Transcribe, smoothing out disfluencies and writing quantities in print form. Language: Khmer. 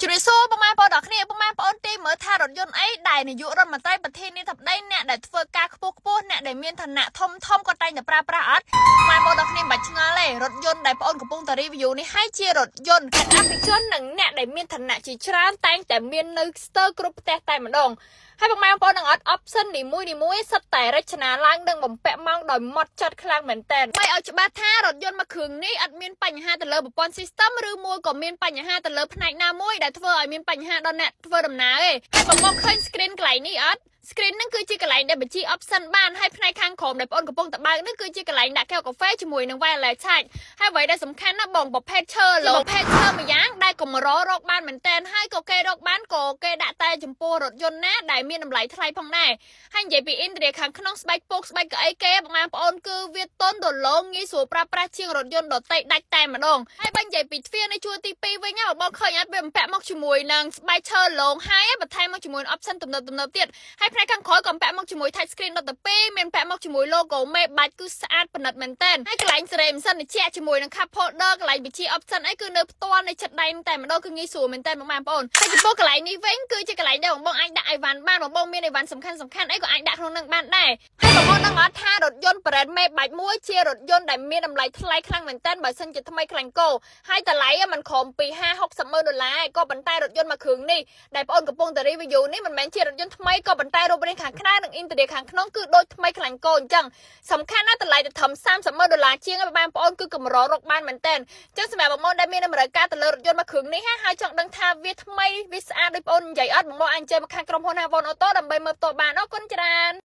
ជំរាបសួរពុកម៉ែបងប្អូនដល់គ្នាពុកម៉ែបងប្អូនទីមើលថារថយន្តអីដែលនាយករដ្ឋមន្ត្រីប្រធានាធិបតីអ្នកដែលធ្វើការខ្ពស់ខ្ពស់អ្នកដែលមានឋានៈធំធំក៏តែងតែប្រើប្រាស់អត់ម៉ែបងប្អូនដល់គ្នាមិនបាច់ឆ្ងល់ទេរថយន្តដែលបងប្អូនកំពុងតែ review នេះហើយជារថយន្តអភិជននិងអ្នកដែលមានឋានៈជាច្រើនតែងតែមាននៅស្ទើរគ្រប់ផ្ទះតែម្ដងហើយពុកម៉ែបងប្អូននឹងអត់ option នីមួយនីមួយសិតតែរចនាឡើងនិងបំពាក់ម៉ោងដោយម៉ត់ចត់ខ្លាំងមែនតើបីឲ្យច្បាស់ថារថយន្តមួយគ្រឿងនេះអត់មានបញ្ហាទៅលើប្រព័ន្ធ system ឬមួយក៏មានបញ្ហាទៅលើផ្នែកណាមួយដែលធ្វើឲ្យមានបញ្ហាដល់អ្នកធ្វើដំណើរទេហើយបងបងឃើញ screen កន្លែងនេះអត់ screen ហ្នឹងគឺជាកន្លែងដែលបញ្ជា option បានហើយផ្នែកខាងក្រោមដែលបងកំពុងតែបើកហ្នឹងគឺជាកន្លែងដាក់កែវកាហ្វេជាមួយនឹង wireless charge ហើយអ្វីដែលសំខាន់ណាបងប្រភេទឈើលោប្រភេទឈើមួយយ៉ាងដែលកម្ររកបានមែនតែនហើយក៏គេរកបានក៏គេដាក់តែចំពោះរថយន្តណាដែលមានតម្លៃថ្លៃផងដែរហើយនិយាយពី interior ខាងក្នុងស្បែកពោកស្បែកកៅអីគេបងប្អូនគឺវាទន់រលោងងាយស្រួលប្រើប្រាស់ជាងរថយន្តដទៃដាច់តែម្ដងហើយបើនិយាយពីទ្វារនៅជួរទី2វិញណាបងឃើញអត់វាបំពាក់មកជាមួយនឹងស្បែកឈើរលោងហើយបន្ថែមមកជាមួយនឹង option ទំនើបទំនើបទៀតហើយផ្នែកខាងក្រោយក៏បំពាក់មកជាមួយ touch screen 12មានពាក់មកជាមួយ logo Maybach គឺស្អាតប្រណិតមែនតើហើយកន្លែងសេរីម៉ាស៊ីនត្រជាក់ជាមួយនឹង cup holder កន្លែងបញ្ជា option អីគឺនៅផ្ទាល់នៅចិត្តដៃតែម្ដងគឺងាយស្រួលមែនតើបងប្អូនហើយចំពោះកន្លែងនេះវិញគឺជាកន្លែងដែលបងបងអាចដាក់អីវ៉ាន់បានបងបងមានអីវ៉ាន់សំខាន់សំខាន់អីក៏អាចដាក់ក្នុងនឹងបានដែរហើយបងបងដឹងអត់ថារថយន្ត brand Maybach មួយជារថយន្តដែលមានតម្លៃថ្លៃខ្លាំងមែនតើបើសិនជាថ្មីខ្លាញ់គោហើយតម្លៃมันក្រោមពី50 60ម៉ឺនដុល្លារឯងក៏ប៉ុន្តែរថយន្តមួយគ្រឿងនេះដែលបងកំពុងតែ review នេះមិនមែនជារថយន្តថ្មីក៏ប៉ុន្តែរូបរាងខាងក្រៅនិង interior ខាងក្នុងគឺដូចថ្មីខ្លាញ់គោអញ្ចឹងសំខាន់ណាស់តម្លៃទៅត្រឹម30ម៉ឺនដុល្លារជាងហើយបងប្អូនគឺកម្ររកបានមែនតើអញ្ចឹងសម្រាប់បងប្អូនដែលមានតម្រូវការទៅលើរថយន្តមួយគ្រឿងនេះហើយចង់ដឹងថាវាថ្មីវាស្អាតដូចបងប្អូននិយាយអត់បងប្អូនអាចអញ្ជើញមកខាងក្រុមហ៊ុន Havon Auto ដើម្បីមើលផ្ទាល់បានអរគុណច្រើន។